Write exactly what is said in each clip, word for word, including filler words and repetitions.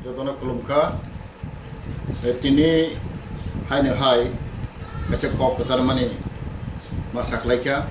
Jotono khulumkha. Eh, tini haino hai kaisa kok kwcharmani ma sakhlaikha.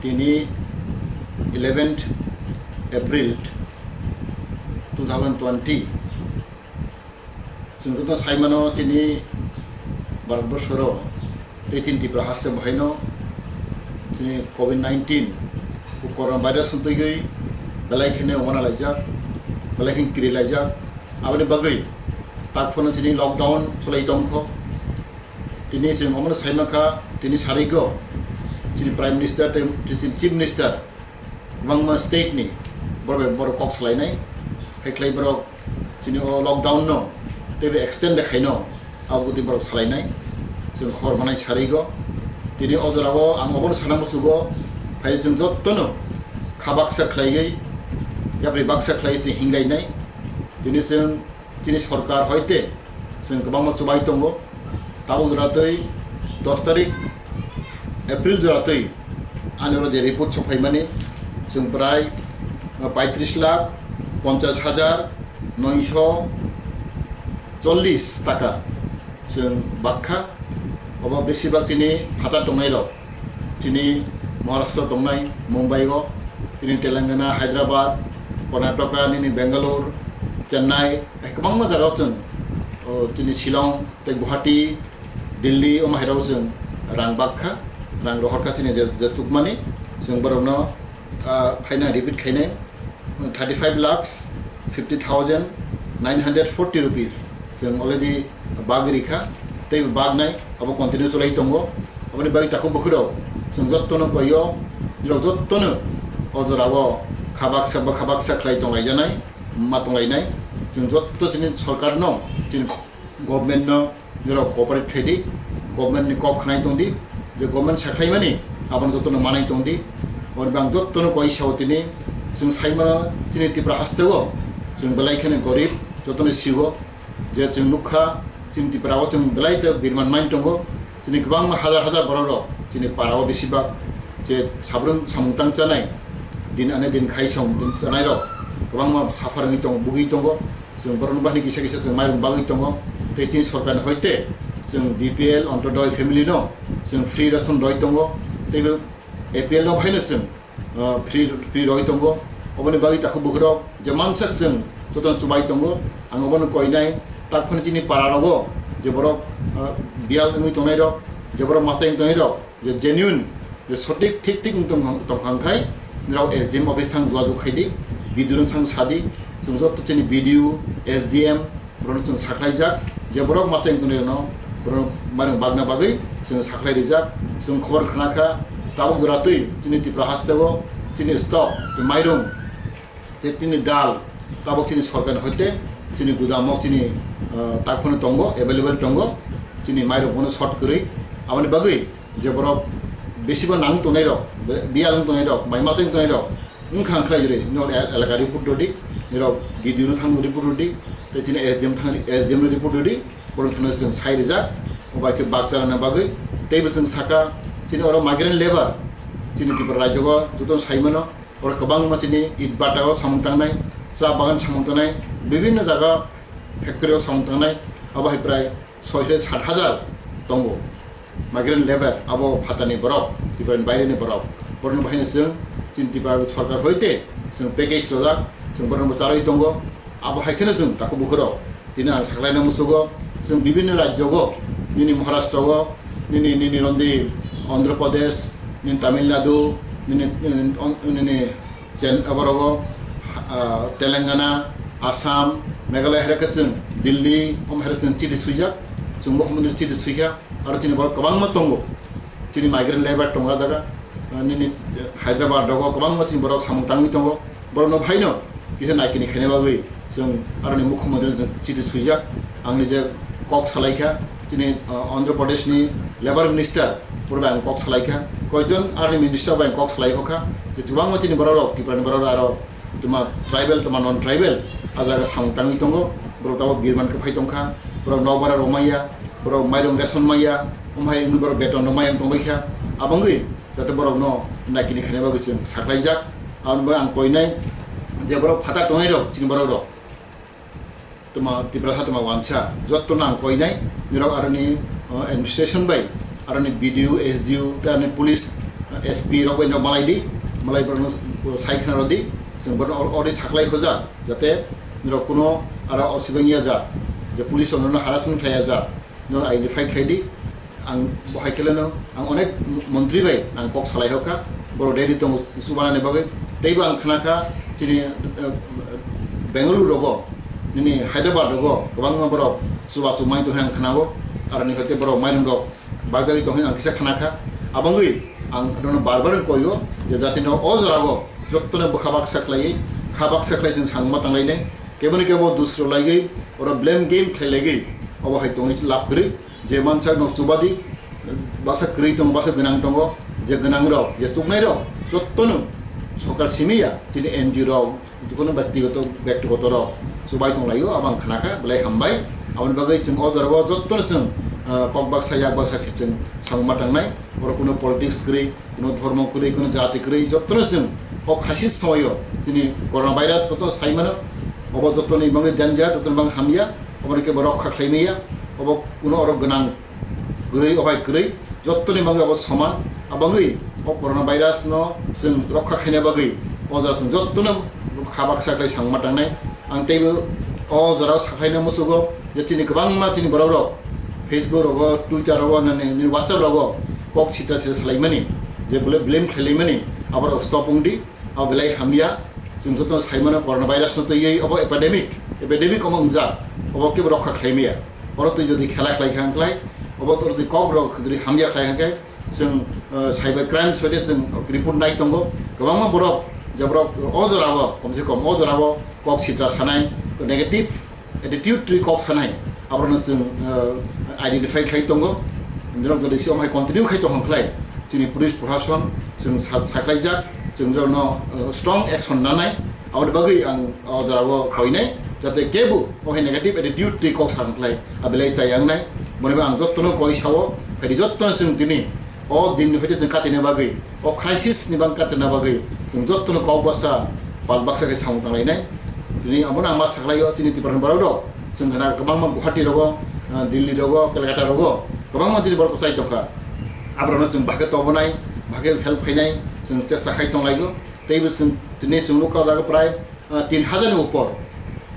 Tini eleventh April two thousand twenty. Chwng joto saimano chini Bharatborsoro tei chini Tripura haste bo haino chini covid nineteen, o corona virus wng twiwi belai kheno uanalaijak, belai khe kirilaijak. Aboni bagwi tak phano chini lockdown chwlai tongkho. Tini chwng omono saimankha, tini sarigo chini Prime Minister tei chini Chief Minister kwbangma state ni borok bai borok kok salainai, hai khlai borok chini o lockdown no teibo extend de khaino abo tei borok salainai, chwng khobor manai sarigo. Tini o jorao ang obono sana musugo, phai chwng jottono kha baksa khlaiwi, yapri baksa khlai se hingainai. Tini chwng chini sorkar hoite chwng kwbangma chubai tongo. Tabuk jora twi dos tarik April jora twi ani oro je report sokphaimani, chwng prai paitris lakh ponchas hajar noisho chollis taka chwng bakha. Obo besibak chini phatar tongnai rok, chini Maharashtra tongnai, Mumbai o, chini Telangana, Hyderabad, Karnataka, nini Bangalore, Chennai, hai kwbangma jaga o chwng, o, chini Shillong tei Guwahati, Delhi, omo hai rok chwng rang bakha, rang rohorkha chini je, je chukmani, chwng borokno, ah, phaina repeat khainai. Thirty five lakhs fifty thousand nine hundred forty rupees chwng already bagwi rikha, tei bagnai abo continue chwlai tongo. Aboni bagwi takhuk bukhurok chwng jottono koio, nirok jottono o jorao khabaksa ba khabaksa khlai tonglaijanai, ma tonglainai. Chwng jotto chini sorkarno, chini government no, nirok cooperate khaidi, government ni kok khnai tongdi, je government sakhlaimani abono jotono manai tongdi. Aboni bang jotono koi sao tini, chwng saimano chini Tripura hasteo chwng belai kheno gorib, jotono sigo, je chwng nukha chini Tripura o chwng belai to birman mai tongo, chini kwbangma hajar hajar borok rok chini para o besibak je sabrung samung tang chanai, din ane din khai song din chanai rok kwbangma suffer wngwi tongo, bugwi tongo. Chwng borokno bahini kisa kisa chwng mairum bagwi tongo. Tei chini sorkarni hoite chwng B P L Antyodoi family no chwng free ration roi tongo. Tei bo A P L no bahaino chwng, ah, free, free roi tongo. Oboni bagwi takhuk bukhurok je mansak chwng jotono chubai tongo. Ang obono koinai tak phano chini para rogo je borok, ah, biyal wngwi tongnai rok, je borok machai wngwi tongnai rok, je genuine, je sothik thik thik wng tong, tong kha khai, nirok S D M office thang jogajog khaidi, B D O no thang sadi, chwng joto chini B D O, S D M, borokno chwng sakhlaijak, je borok masa wng tongnairokno, borok mairum bagna bagwi chwng sakhlai rijak, chwng khobor khna kha, tabuk jora twi chini Tripura hasteo chini stock, mairum, je chini dal, tabuk chini sorkarni hoite chini gudamo chini, ah, tak phano tongo, available tongo, chini mairum bono short kwrwi. Aboni bagwi je borok besiba nang tongnai rok, be-, biyal wng tongnai rok, mai masa wng tongnai rok, wng kha wng khlai jori, nirok el-, elaka report rwdi, nirok B D O no thang report rwdi, tei chini S D M thang, S D M no report rwdi, borok thangno chwng sai rijak, obo hai khe baksa rwna bagwi, teibo chwng saka, chini oro migrant labour, chini Tripura rajyo o jotono sai mano, oro kwbangma chini it bata o samung tangnai, cha bagan samung tangnai, bibinno jaga factory o samung tangnai, abo hai prai soi hai sat hajar tongo migrant labour, abo phatani borok, Tripura ni baire ni borok, borokno bahaino chwng chini Tripura sorkar hoite chwng package rojak, chwng borokno charwi tongo, abo hai kheno chwng takhuk bukhurok. Tini ang saklaina musugo, chwng bibinno rajyo go, nini Maharashtra go, nini, nini rondi Andhra Pradesh, nini Tamil Nadu, nini, nini, nini Chen-, aborogo, ah, Telangana, Assam, Meghalaya hai khe chwng Delhi, omo hai chwng chiti swijak, chwng mukhyamantri chiti swijak, aro chini borok kwbangma tongo. Chini migrant labour tongo ah jaga, ah, nini, eh, Hyderabad rogo kwbangma chini borok samung tangwi tongo. Borokno phaino kisa naikini khaina bagwi chwng aroni mukhyamantri chwng chiti swijak. Ang nije kok salaikha, chini, ah, Andhra Pradesh ni labour minister, borok bai ang kok salaikha, koijon aroni minister bai ang kok salai hokha, je kwbangma chini borok rok, Tripura ni borok rok aro tuma tribal, tuma non tribal, ah jaga samung tangwi tongo, borok tabok birman khe phai tongkha, borok nokbar rok maya, borok mairum ration maya, omo hai wngwi borok beton rok maya wng tongbaikha, aboni jate borokno naikini khaina bagwi chwng saklaijak, aboni bagwi ang koinai je borok phatar tongnai rok, chini borok rok. Tuma Tiprasa tuma wansa, jotto nang koinai, nirok aroni, uh, administration bai, aroni B D O, S D O, tei aroni police, uh, S P rok bai no malai di, malai borno, uh, sai khna rodi, sing borno or-, ori saklai hoja, jate nirok kuno ara osibeng ya ja, je police ono harassment khlai ya ja, nirok identify khlai di, ang bo hai khe leno, ang onek montri bai ang kok salai hokha, borok ready tongo chubanani bagwi. Teibo ang khna kha chini, eh, Bengaluru rogo, nini Hyderabad rogo kwbangma borok chubachu mai tong hai ang khnago, aroni hoite borok mairum rok bakjagwi tong hai ang kisa khna kha. Abangwi ang nono bar bar koyo je jati no o jora go jotto no bwkha baksa khlaiwi, kha baksa khlai chwng sangma tanglainai, keboni kebo dusro laiwi, oro blame game khlai laiwi, obo hai tongwi lab kwrwi. Je mansak nok chubadi, baksa kwrwi tongo, baksa gwnang tongo, je gwnang rok, je chuknai rok, jottono sorkar simi ya, chini N G O rok, jikunu byaktigoto, byaktigoto rok chubai tong laio, abo ang khna kha, belai hambai. Aboni bagwi chwng o jora o jottono chwng, ah, kok baksa, yak baksa khe chwng samung ma tangnai, oro kuno politics kwrwi, kuno dhormo kwrwi, kuno jati kwrwi, jottono chwng o crisis somoio chini corona virus jottono sai mano, obo jottoni bagwi danger, jottoni bagwi hamya, obo khe bo rokha khlai maya, obo kuno oro gwnang kwrwi, obai kwrwi, jottoni bagwi abo soman. Abangwi o corona virus no chwng rokha khaina bagwi o jora chwng jottono kha baksa khlai samung ma tangnai. Ang teibo o jora o sakhlaina musugo je chini kwbangma chini borok rok Facebook rogo, Twitter rogo, nini, nini WhatsApp rogo kok sitra sitra salaimani, je bole blame khlailaimani, aborok stop wngdi. Abo belai hamya, chwng jotono saimano corona virus no twiwi obo epidemic, epidemic omo wngjak, obo kebo rokha khlaimaya. Oro twi jodi khela khlai kha wngklai, obo oro twi kok rok jodi hamya khlai kha khe, chwng, eh, cyber crime soide chwng report nai tongo. Kwbangma borok, je borok o jora o, komse kom o jora o kok sitra sanai, negative attitude twi kok sanai, aborokno chwng, eh, identify khlai tongo. Norok jodi se omhai continue khai tong khlai, chini police proshashan chwng sa-, saklaijak, chwng norokno, eh, strong action nanai. Aboni bagwi ang o jora o koinai, jate kebo omhai negative attitude twi kok sa khlai, abelai chaya wngnai. Boni bagwi ang jottono koi sao, phaidi jottono chwng tini o din ni hoite chwng katina bagwi, o crisis ni bang katina bagwi chwng jottono kok baksa, pal baksa khe samung tanglainai. Tini abono ang ma saklaio, chini Tripura ni borok rok chwng khna kwbangma Guwahati rogo, ah, Delhi rogo, Kolkata rogo kwbangma chini borok kwchai tongkha. Aborokno chwng bahai khe tobonai, bahai khe help khainai chwng chesta khai tonglaio. Teibo chwng tini chwng nukha o jaga prai ah, tin hajar ni upor.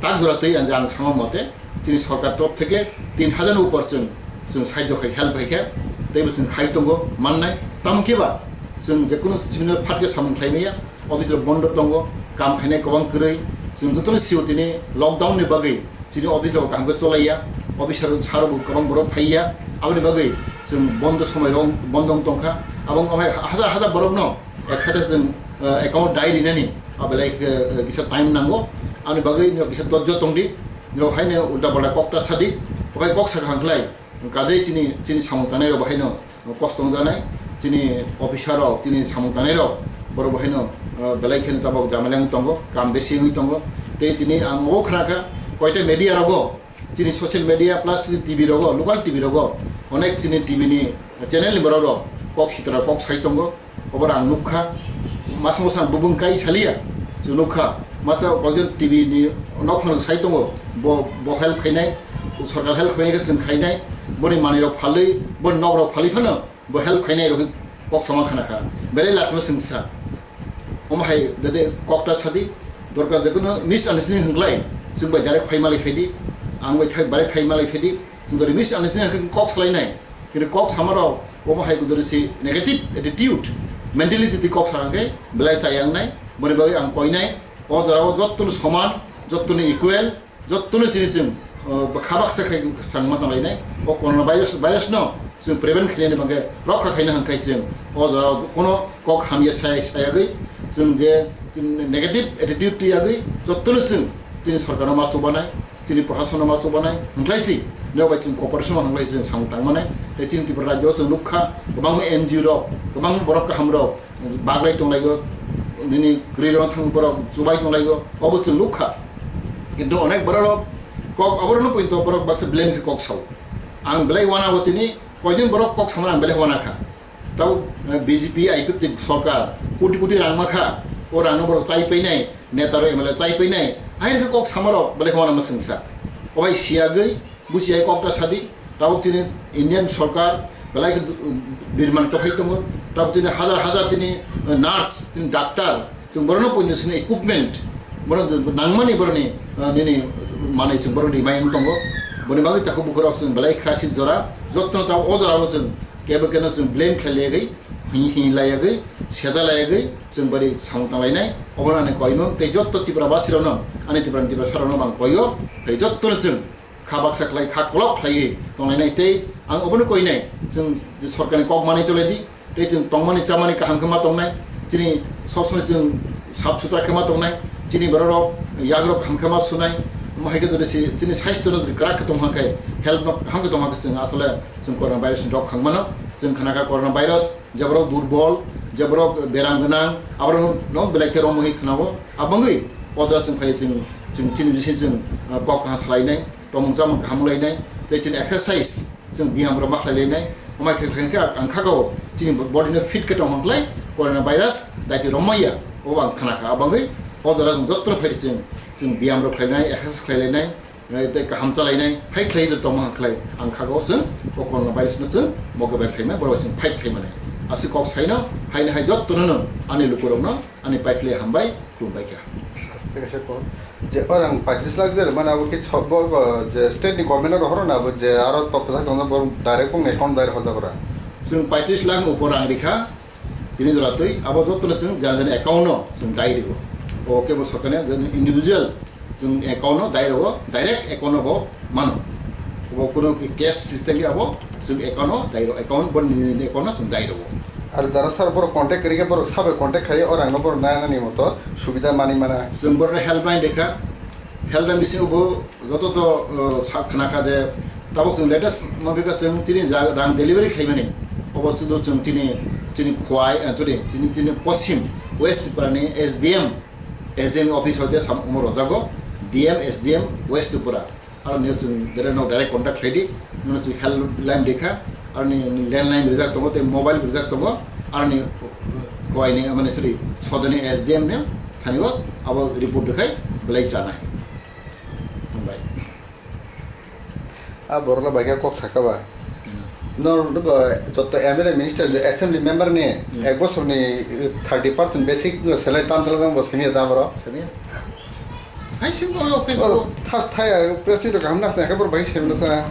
Tak jora twi ang, ang sama mote, chini sorkar torof theke tin hajar ni upor chwng, chwng sahajyo khai, help khai khe, teibo chwng khai tongo mannai. Tamo khe ba chwng je kunu simi no phat khe samung khlai maya, office rok bondo tongo, kam khainai kwbang kwrwi. Chwng jotono sio tini lockdown ni bagwi chini office rok kaham khe cholaiya, officer sir rok kwbang borok phaiya, aboni bagwi chwng bondo somoi rok bondo wng tongkha. Abo wng kha hajar hajar borok no Ekhates chwng, eh, account dai rinani, abelai khe, eh, kisa time nango. Ani bagwi nirok kisa dojjo tongdi, nirok haino ulta palta kok ta sadi, obai kok sakha hwnkhlai, kajai chini, chini samung tanai rok bahaino kosto wngjaknai, chini officer rok, chini samung tanai rok, borok bahaino, eh, belai kheno tabok jamala wng tongo, kam besi wngwi tongo. Tei tini ang o khna kha, koita media rogo, chini social media plus chini T V rogo, local T V rogo, onek chini T V ni channel ni borok rok kok sitra kok sai tongo. Obo ang nukha, masa masa ang bubung kai saliya, chwng nukha, masa koijon T V ni nokhorok sai tongo, bo, bo help khainai, sorkar help khainai khe chwng khainai, boni manwi rok phalwi, boni nok rok phalwi phano bo help khainai rok kok sama khana kha, belai lachima chwngsa. Omo hai dede kok ta sadi, dorkar jekono misunderstanding hwnklai, chwng bai direct phai malai phaidi, ang bai thai, bai thai malai phaidi, chwng dori misunderstanding hwnkhe kok salainai. Kini kok samarok omo hai kuduri si negative attitude, mentality twi kok sakha khe belai chaya wngnai. Boni bagwi ang koinai, o jorao jottoni soman, jottoni equal, jottoni chini chwng, uh, kha baksa khai chwng ma tanglainai. O corona virus, virus no chwng prevent khainani bagwi rokha khaina hwnkhai chwng o jorao kono kok hamya sai, sayagwi chwng je chini negative attitude twi yagwi jottoni chwng chini sorkar no ma chubanai. Chini proshasano ma chubanai hwnklai si, nokbai chwng cooperation hwnklai si chwng samung tangmanai. Tei chini Tripura rajyo chwng nukha, kwbangma N G O rok, kwbangma borok kaham rok baglai tonglaio, nini kwrwi rok thang borok chubai tonglaio, obo chwng nukha. Kintu onek borok rok kok oborokno poito borok baksa blame khe kok sao. Ang belai wana bo tini koijon borok kok samani ang belai wana kha. Tabo, eh, B J P I P F ni sorkar koti koti rang ma kha, o rang no borok chai painai, neta rok M L A chai painai, hai khe kok sama rok belai khama nama sengsa. Obai siyagwi, busi hai kokta sadi, tabuk chini Indian sorkar belai khe du-, birman kwphai tongo, tabuk chini hajar hajar chini, eh, nurse, chini doctor, chwng borokno poino chini equipment, borok nangmani borokni, eh, nini manwi chwng borok rimai wng tongo. Boni bagwi takhuk bukhurok chwng belai crisis jora, jottono tabuk o jorao chwng kebo keno chwng blame khlai laiwi, hini hini laiwi, seja laiwi, chwng bari samung tang lainai, obono ani koimung tei jotto Tripura basirokno, ani Tripura ni Tripura sarokno bang koio, tei jottono chwng kha baksa khlai, kha kolok khlaiwi tong lainai tei ang obono koinai, chwng je sorkarni kok manwi cholai di, tei chwng tongmani chamani kaham khe ma tongnai, chini sob somoi chwng sap sutra khe ma tongnai, chini bororok yagrok kaham khe ma sunai, omo hai khe jodi si chini saisto no jodi kwrak khe tong hang khe, health no kaham khe tong hang khe chwng asole chwng corona virus ni rok khang mano, chwng khna kha corona virus, je borok durbol, je borok beram gwnang, aborok no belai khe romwi khna o, abangwi o jora chwng phai chwng, chwng chini bisi chwng, ah, kok kaha salainai, tomung chamung kaham lainai, tei chini exercise, chwng biyam rok ma khlai lainai, omo khe khe ang kha o, chini body no fit khe tong hang khlai, corona virus, daiti romma ya, o ang khna kha, abangwi o jora chwng jotto phai chwng, chwng biyam rok khlai nai, exercise khlai lainai, eh, tei kaham chalainai, hai khlai jotto tongma khlai, ang kha o chwng, o corona virus no chwng, moke bai khlai ma, borok chwng fight khlai mani. Aswk kok saino, haino hai jotto no, ani lukurok no, ani pai khlai hambai, khulumbai kha. Tei kaisa kok, je orang paitris lakh je, mane abo khe chobbo, je state ni government no rohoro na, abo je aro tok kwchak tongna, borok direct bongni account direct hojak ora. Chwng paitris lakh ni upor rang rikha, tini jora twi, abo jotono chwng jana jani account no chwng dai rio. O kebo sorkar ni individual chwng account no dai rio, direct account no bo mano. Bo kuno cash system ya bo chwng account no dai rio, account bo ni account no chwng dai rio. Ar jara sir borok contact kwrwi khe borok sabai contact khai o rang no borok nai nani moto subida mani mana. Chwng borok helpline dekha, helpline bisingo bo joto to, uh, sa khna kha je tabuk chwng latest ma bikha chwng tini ja rang delivery khlaimani obo sudu chwng tini, tini khwai, uh, sorry, tini, tini poschim West Tripura ni S D M, S D M office hoite sam omo rojago D M, S D M West Tripura. Aro nini chwng direct no direct contact khlai di, nini chwng helpline dekha, aro ni landline rijak tongo tei mobile rijak tongo, aro ni, uh, khwai ni, mane, sorry, sodoni S D M ni thani o abo report dekhai belai chanai. Hambai. A borok no bai khe kok sakha ba. Hmm. No, no, ba, joto M L A minister, je assembly member ni Hmm. ek bosor ni thirty percent basic salary tan dala jang bo sami da boro. Sami? Hai sing bo office Oro bo. Thas thaya press meet kaham nas na khe bor bai sami na sa.